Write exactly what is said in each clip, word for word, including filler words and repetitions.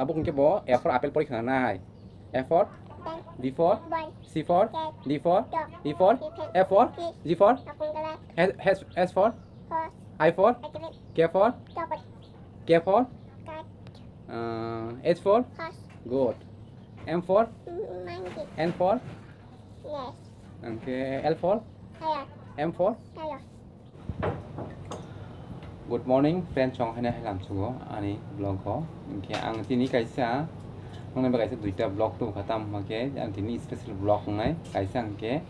Tabuk hwnkhe bo A for apple pori khna nai. A for, B for, C for, D for, E for, F for, G for, H, H, H for, I for, K for, K for, uh, H for, good. M for, N for, hwnkhe L for, M for, Good morning, friends, chong haino hai lamsugo ani vlog o. Hwnkhe ang tini kaisa, nokni bai kaisa duita vlog tubukha, tamo hwnkhe ang tini special vlog wngnai. Kaisa hwnkhe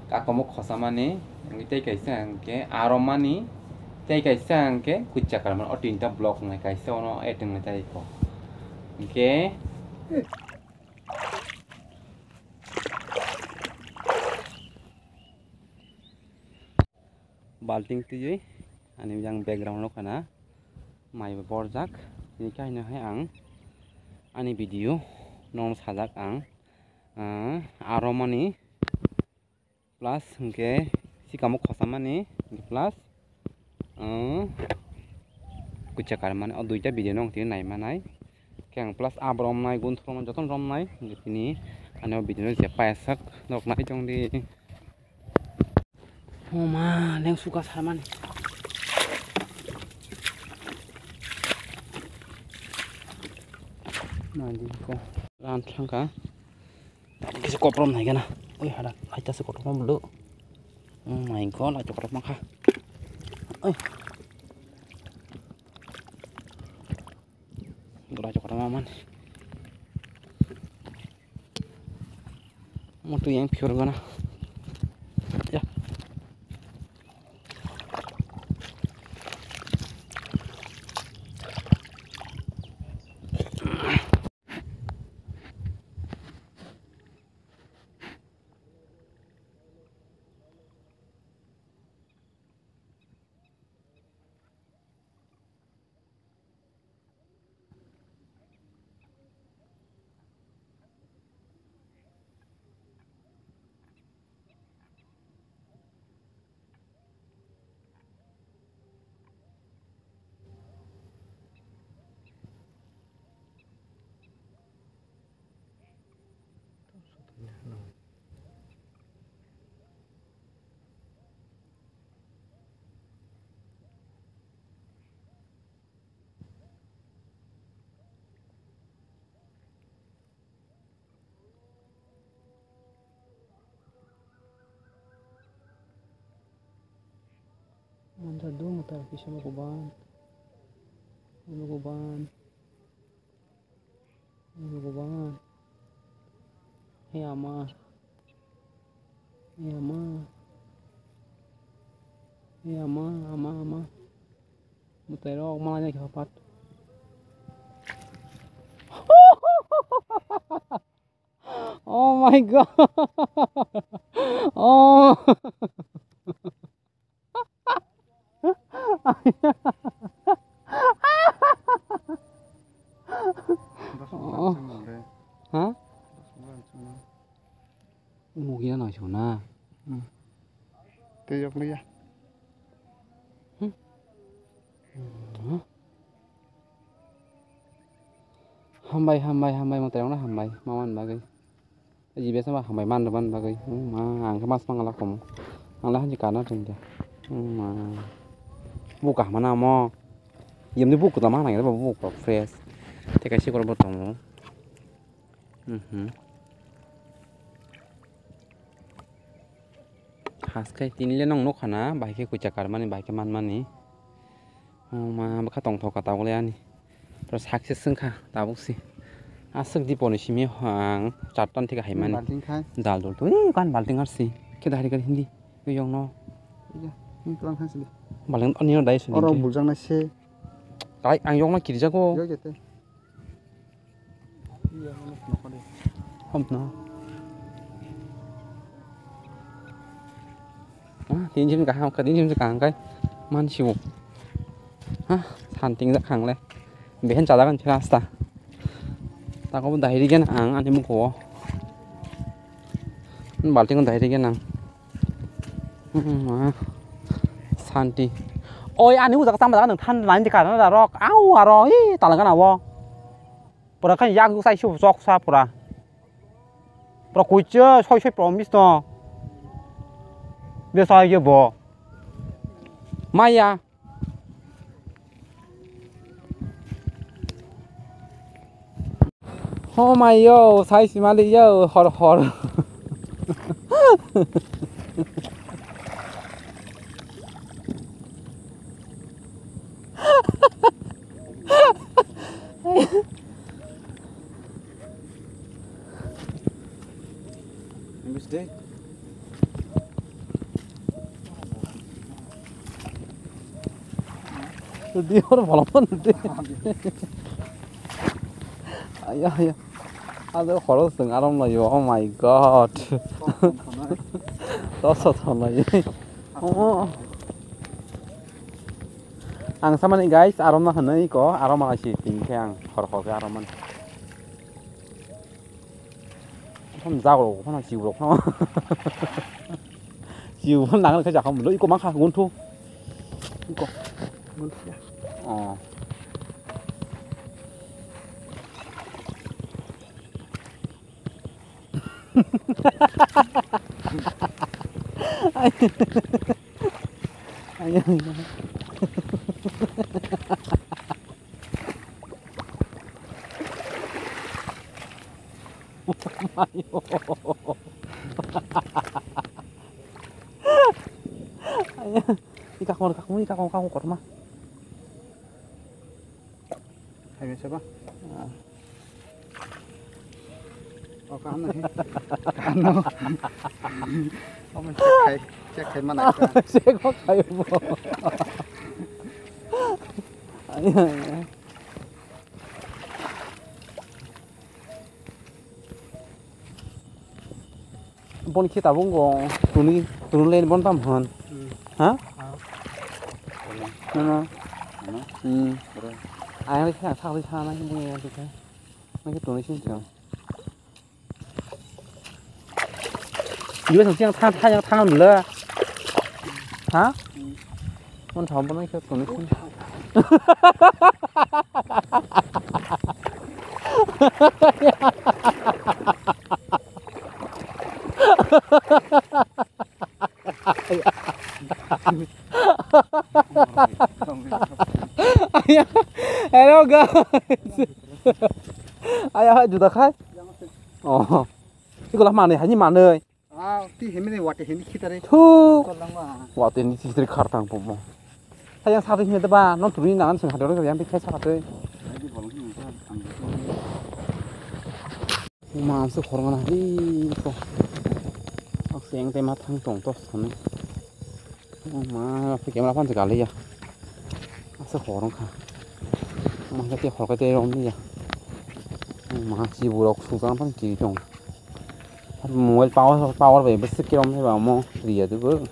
kakomok khosamani, hwnkhe tei kaisa hwnkhe aromani, tei kaisa hwnkhe kuchakar mani. O tinta vlog wngnai, kaisa ono add wngnai tei ko. Hwnkhe Balting twiwi ani yang background o khana mai borjak. Tini kaino hai ang ani video no sajak ang, ah, aromani plus hwnkhe sikamo khosamani plus, ah, kuchakar mani o duita video no ang tini naimanai. Khe ang plus abo romnai, gunthok romnai, jotono romnai. Hwnkhe tini ani o video no je payasak norok nai tongdi. Oma, leng suka sarmani. Nadi ko. Ran thangka. Kisa koprom nai gana. Oi, hada, haita se koprom bulu. Oh my God, la koprom kha. Oi. Gora chokra maman. Mutu yang pure gana. Ya. Manja dum mutar kisa lukuban. Lukuban. Lukuban. He ama. He ama. He ama, ama, ama. Mutai rok mana ni khapat. Oh my God. Oh. Ha? Mugi na nai sona. Tei yok liya. Hambai, hambai, hambai, mwtai rok no hambai, ma man bagwi. Jibe sama hambai man rw man bagwi. Ma, ang khe mas mangala komo. Ang la hanji kana tong dia. Ma. Bu kahma na mo. Yem ni bu kuda ma na, bu bu fresh. Te kaisi koro bo tongo. Mhm. Haskai tini le nong nukha na, bahai khe kucha karmani, bahai khe manmani. Oh ma, bwkha tongthok ka tabuk le ani. Pura success wngkha tabuk si. Aswk diponi simi ang chartan thika haimani. Balting khai. Dal dul twi kan balting arsi. Khe dahri kari hindi. Yong no. Iya, ini tulang khai sini. Balting ani no dai sini. Oro buljang na se. Tai ang yong no kirjago. Yo jete. Hamno. Ah, tinjim kaham ka, tinjim kaham kai. Man siwo. Ah, santing jak khang le. Behen chada kan chira asta. Tako dahiri gen ang ani muko. Balting dahiri gen ang. Hmm, ah. Santi. Oi, ani ujak sama jaga nang than lain di karana rok. Au, aro, ih, talangana wo. Pura khan yak sai su chok sa pura. Pura kuicha soi soi promise no. De sa ye bo. Maya. Oh my yo, sai simali yo, hor hor. English day. Di hor bolong de. Ayo, ayo. Ado khorok seng aram layo. Oh my god. Toso thonai. Oh. Ang samani guys, aram na hanai ko, aram ma si tin khe ang khor khor khe aram man. Phano jago rok phano chiu rok phano. Chiu phano nang khe jakha mulo iko ma kha gun thu. Iko. Gun thu ya. Oh. Ayo, ayo. Ayo. Ayo. Ika kong, ika kong, ika kong, ika kong, korma. Hai, biasa ba? Ah. Oh, kaham na, he? Kaham na. Omo check khai, check khai mana ka? Check khai bo. Ayo, ayo. Bon khe tabuk wng tuni, tuni len bon tam hwn. Hmm. Ha? Ah. Nono. Ano? Hmm. Oro. Ayang khe sakli sana khe bung ya khe. Nang khe tuni sin chang. Ibu sang siang thang, thang, thang le. Ha? Hmm. Mon thang bon khe tuni sin. Hello guys. Aya hai juda khai. Oh. Iko lah manwi, hani manwi. Ah, ti hemini wate hemi khitare. Thu. Kolangma. Wate ni khitare khartang pomo. Hayang sari hini ba, non tuni nangan sing hadoro yang dikhai sakatoi. Ma amse khorma na ri ko. Ak seng te ma thang tong tos thani. Ma, camera phone se galiya. Asa horong kha. Ma, khe horkai te rom liya. Ma, si burok sujan phone ki tong. Mobile power, power bai bese kirom se ba mo riya de bo.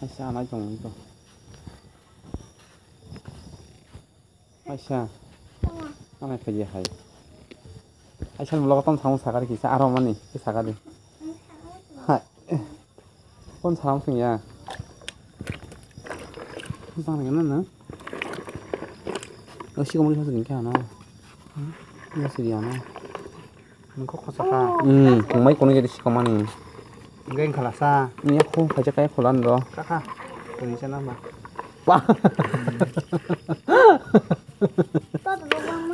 Aisa anai tong to. Aisa. Anai khaji hai. Aisa vlog tong thang sakar kisa aro mani sakar di. Hai. Kon salam sung ya. Bang na na. Lo si komori sa sini kya na. Ya sini ya na. Nungkho khosa kha. Hmm, tongmai kono jadi si komani. Geng khala sa. Ni aku kaja kaya kholan do. Kaka. Kuni sana ma. Pa.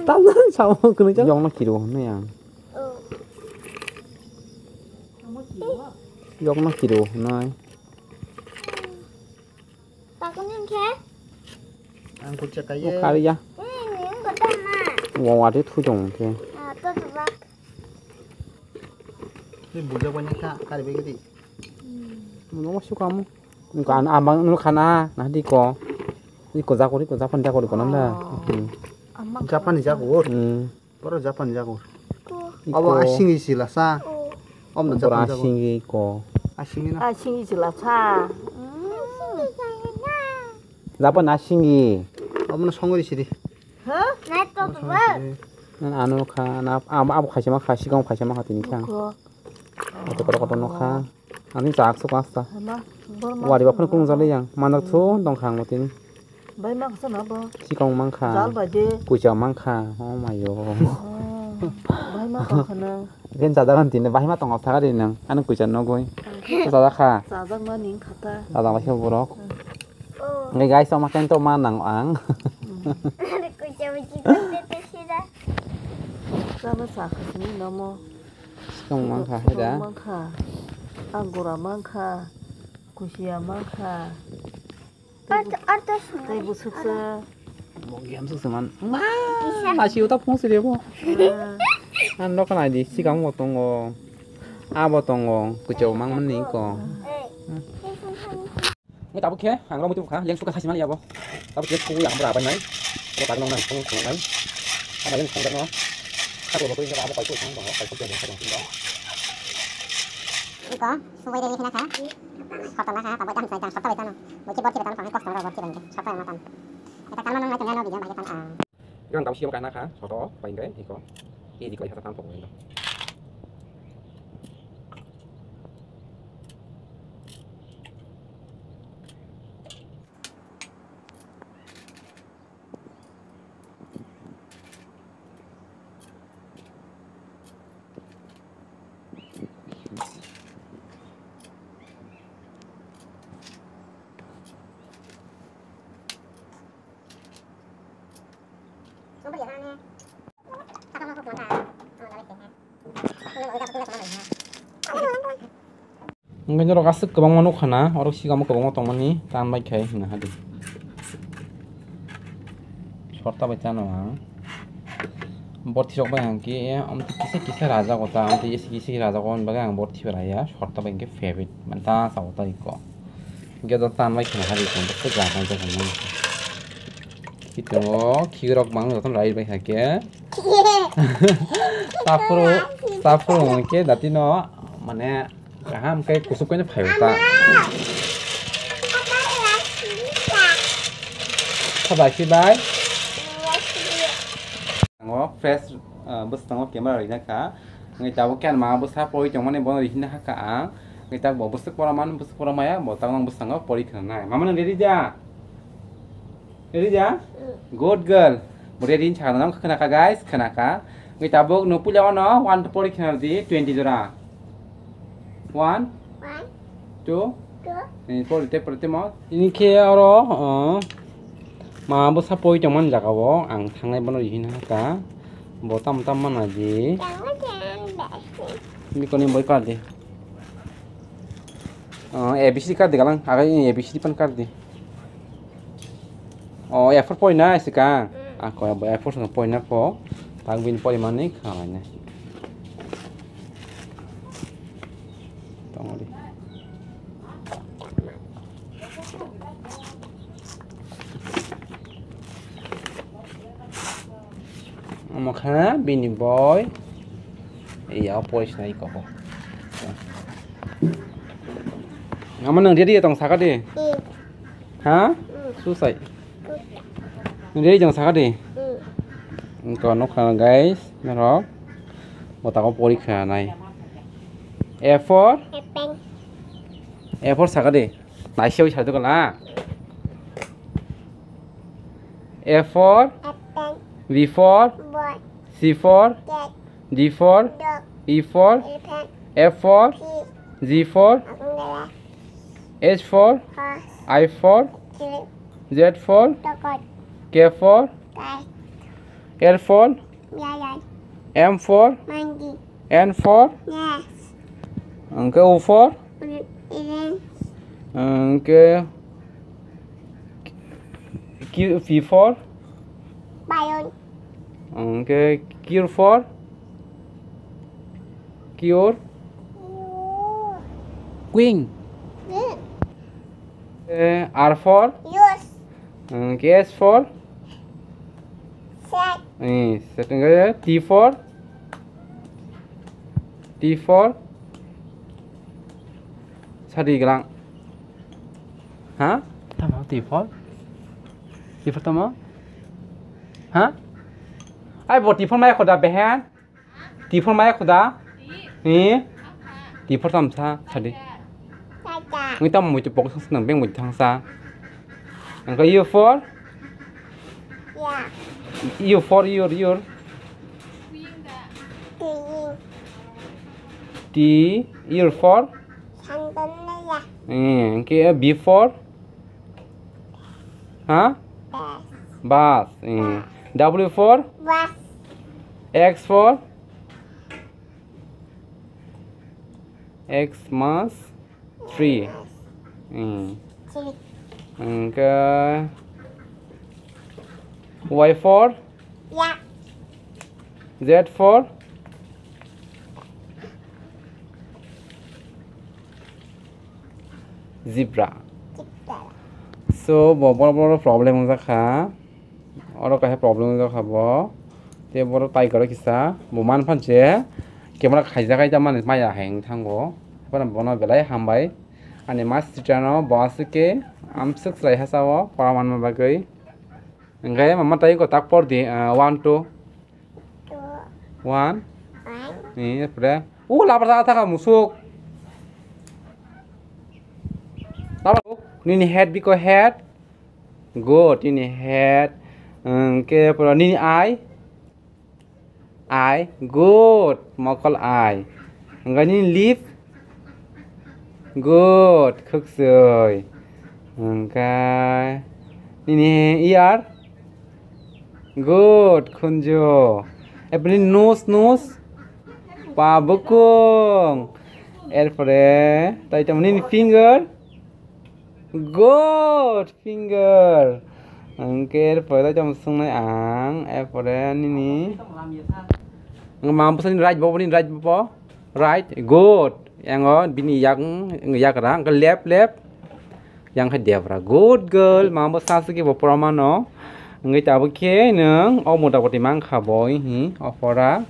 Tangan sama kuni sana. Yang nak kiro na yang. Yok na kiro nai. Takon yung khe? Ang kutsa kaya. Kari ya. Ini yung kota na. Wa wa de thu jong khe. Ah, to tu bak. Ni buja banyak kha kari begi di. Mo mo su kamu. Kan amang nu khana na di ko. Di ko jakori ko japan jakori ko nanda. Japan jakori. Hmm. Boro Japan jago. Iko. Abo asing isi lasa. Om no Japan jago. Asing iko. Asing na. Asing isi lasa. Japan asing i. Abo no songori siri. Ha? Nai to tu ba. Nan ano kha na abo abo khaisa ma kha sikang khaisa ma kha tini kha. Iko. Ato koro koto no kha. Ani chak sok asta. Hama, bor ma Wari ba phone kung jali yang. Manak thun tong khang motini. Bai ma khasa na bo. Sikong mangkha. Jal bai de. Kucha mangkha. Oh my god. Oh, bai ma khana. Gen jada kan tine bai ma tong thagari nang. Ani kucha nogoi. Jada kha. Jada ma ning khata. Jada ba khe borok. Ngai guys, sama kento ma nang ang. Kucha ba chi te te sida. Jada sa khasini nomo. Sikong mangkha hai da. Sikong mangkha. Agora mangkha. Kusia mangkha. Arto, arto sung. Tei busuk se. Bo game suk se man. Ma, ma si uta phone se de bo. Ah. An rok nai di, sikang bo tongo. Abo tongo, kuchao mang man ni ko. Eh. Ngi tabuk khe, ang rok muitu bukha, leng suka khasi man ya bo. Tabuk khe, ku yang bra ban nai. Bo tak nong nai, phone phone nai. Abo leng phone no. Abo bo ko yang abo kai ko phone bo, kai ko phone bo. Iko, subai de ni khina kha. Sota na kha, tabuk jam sai jam sota bai tano. Bo ki bor ki bai tano, phone kosto ro bor ki bai. Sota ma tan. Eta kalma nang nai tong ya no video bai tan. Yang tau siam kana kha, soto, paingkai, iko. Iko di kai hasa tampok, iko. Wngkha norok aswk kwbangma nukha na, oro sikamo kwbangma tongmani, tan bai khai hwnna hadi. Sorta bai chano ang. Borthi rok bai ang khe, amtwi kisa kisa rajago ta, amtwi isi isi rajago, hwnba khe ang borthi bai raya, sorta bai hwnkhe favorite, manta sao ta iko. Hwnkhe do tan bai khna hadi ko, bwswk rajaknai jaga nang. Kitongo, khirok bang jotono rai bai hakhe. Saphuru, saphuru hwnkhe datino, mane, kaham khe kusuk khe phai ta. Khabai si bai. Tango fresh, ah, bwskango camera rina kha. Ngai tabuk khe ma bwsa pori tongmani bono rihina hakha ang. Ngai tabuk bo bwswk pora man, bwswk pora maya, bo tabuk bwskango pori khna nai. Mama nang ready da? Ready da? Good girl. Bo ready hinwi sakha nang khna kha guys, khna kha. Ngai tabuk no puila ono one to pori khna di twenty jora. One, two. Ni pori te pori te mo. Ini khe oro, uh, ma bwsa pori tongmani jaga o ang thangnai bono rihina hakha. Bo tam tam mana di. Bikoni boi kar di. Uh, A B C D kar di galang. Aga ini A B C D pan kar di. Oh, A four pori na sika. Ako A four song pori na po. Tak bin pori mani khamai na. Tongoli. Omo kha bini boi. Iya, pois nai koko. Ama nang dia dia tong saka de. Ha? Susai. Nang dia dia tong saka de. Ko nokha guys, norok. Botako porikha nai. A four. A four saka de. Naisiyawi sar dukala. A four. Apple. B four. Ball. C four. Cat. D four. Dog. E four. Elephant. F four. Fish. G four. Umbrella. H four. Horse. I four. Elephant. Z four. Dog. K four. Cat. L four. Lion. M four. Monkey. N four. Yes. Hwnkhe O four. Orange. Hwnkhe Q, P four. Lion. Hwnkhe Q four. Cure. Queen. Queen. Eh, R four. Yes. Hwnkhe S four. Set. Eh, set hwnkhe T four. T four. Sadi glang. Ha? Tamo T four? T four tamo? Ha? Ai bo T four maya khoda behen. T four maya khoda? Ni? T four tam sa, sadi. Wngwi tamo muitu pok thangsa nang beng muitu thangsa. Hwnkhe U for? Yeah. U for your, your. T, your for? Sandalaya. Eh, hwnkhe B for? Ha? Bus. Bus. Eh. W for? Bus. X for? X mas three. Hmm. Three. Hwnkhe Y for? Yeah. Z for? Zebra. Zebra. So, bo boro boro problem wngkha. Oro kaisa problem wngkha bo. Tei boro tiger o kisa bo manpha je camera khaijak hai ta mani maya hai wng thango. Bono belai hambai. Ani mas sitano bo aswk khe amswk chwlai ha sao pora manma bagwi. Hwnkhe mama tai ko tak por di, ah, one, two. Two. One. One. Ni, epre. U, labar ta thaka musuk. Labar. Nini head biko head. Good, nini head. Hwnkhe pura nini eye. Eye. Good, mokol eye. Hwnkhe nini lip. Good, khwksui. Hwnkhe nini ear. Good, khunju. Epre nini nose, nose. Pa bukung. Erpore tai tamo nini finger. Good finger. Hwnkhe erpore tamo swngnai ang. Erpore nini. Ang ma bwsani right bo, bini right bo. Right. Good. Yango bini yak, yak ra. Hwnkhe left, left. Yang khe debra. Good girl. Ma bo sa se bo pora mano. Hwnkhe tabuk khe nwng o mota moti mankha bo hi. O pora.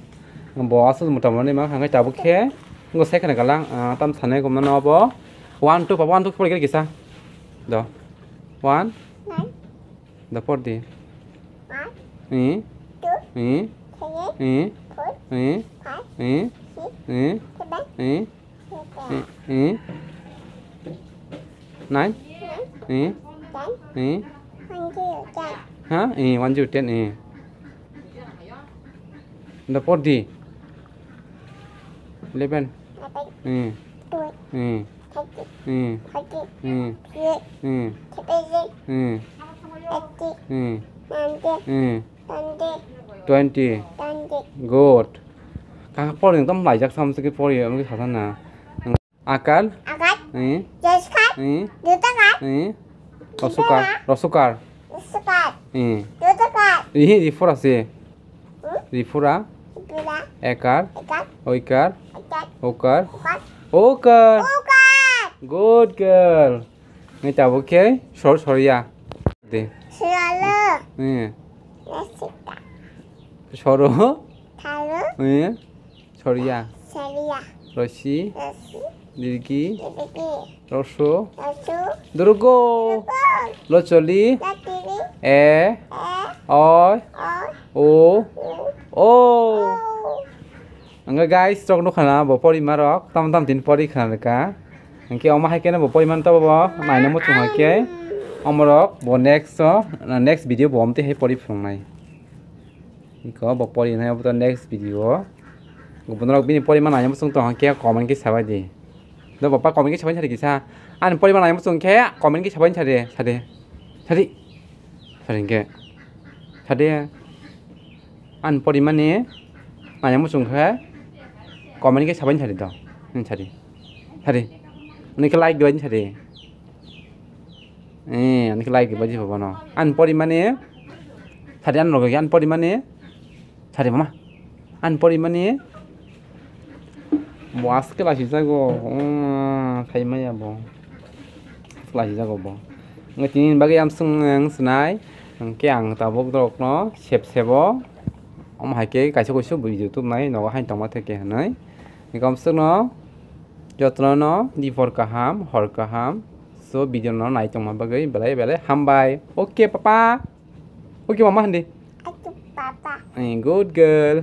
Bo aswk mota moti mankha hwnkhe tabuk khe. Ngo sai khna galang. Ah, tam sanai gomno no bo. One, two, papa, one, two, pori kisa. Do. One. Nine. Do por di. One. Eh? Two. Eh? Three. Eh? Four. Eh? Five. Eh? Six. Eh? Seven. Eh? Eight. Eh? Eh? Nine. Nine. Eh? Ten. Eh? One, zero, ten. Ha? Eh, one, zero, ten, eh. Do por di. Eleven. Eleven. Eh. Twelve. Eh. Thirteen. Eh. Fourteen. Eh. Fifteen. Eh. Seventeen. Eh. Eighteen. Eh. Nineteen. Eh. Twenty. Twenty. Twenty. Good. Kaka pori tam laijak sam sike pori, amke sasa na. Akar. Akar. Eh. Jeskar. Eh. Dutakar. Eh. Rosukar. Rosukar. Rosukar. Eh. Dutakar. Ihi, rifura se. Hmm? Rifura. Rifura. Ekar. Ekar. Oikar. Ekar. Okar. Okar. Okar. Okar. Good girl. Ngai tabuk khe sor soriya. De. Siralo. Eh. Rosita. Soro. Thalo. Eh. Soriya. Soriya. Rosi. Rosi. Dirgi. Dirgi. Roso. Roso. Durgo. Durgo. Locholi. Locholi. E. E. Oi. Oi. O. O. O. O. Hwnkhe guys, rok nukha na bo porima rok, tam tam tin pori khna rwkha. Hwnkhe omo hai khe no bo porima to bo naina muchung hai khe. Omorok bo next o, next video bo omtwi hai pori phunuknai. Iko bo pori nai obo to next video o. Bo norok bini porima naina muchung tong khe comment khe sabai di. Do bapa comment khe sabai sadi kisa. Ani porima naina muchung khe comment khe sabai sadi, sadi. Sadi. Sadi khe. Sadi. Ani porimani naina muchung khe comment khe sabai sadi do. Sadi. Sadi. Ani khe like dibai sadi. Eh, ani khe like dibai di bono. Ani porimani. Sadi ani loge ani porimani. Sari mama. Ani porimani. Bo aske lasi jago. Umm, khai maya bo. Aske lasi jago bo. Ngai tini bagwi amsung ang sinai. Hwnkhe ang tabuk dorokno sep sebo. Omo hai khe kaisa kuisu bo YouTube nai nogo hain tongma theke hinwi. Hwnkhe amsukno jotono no diphor kaham, hor kaham. So video no nai tongma bagwi belai belai hambai. Okay papa. Okay mama hindi. Aku papa. Eh, good girl.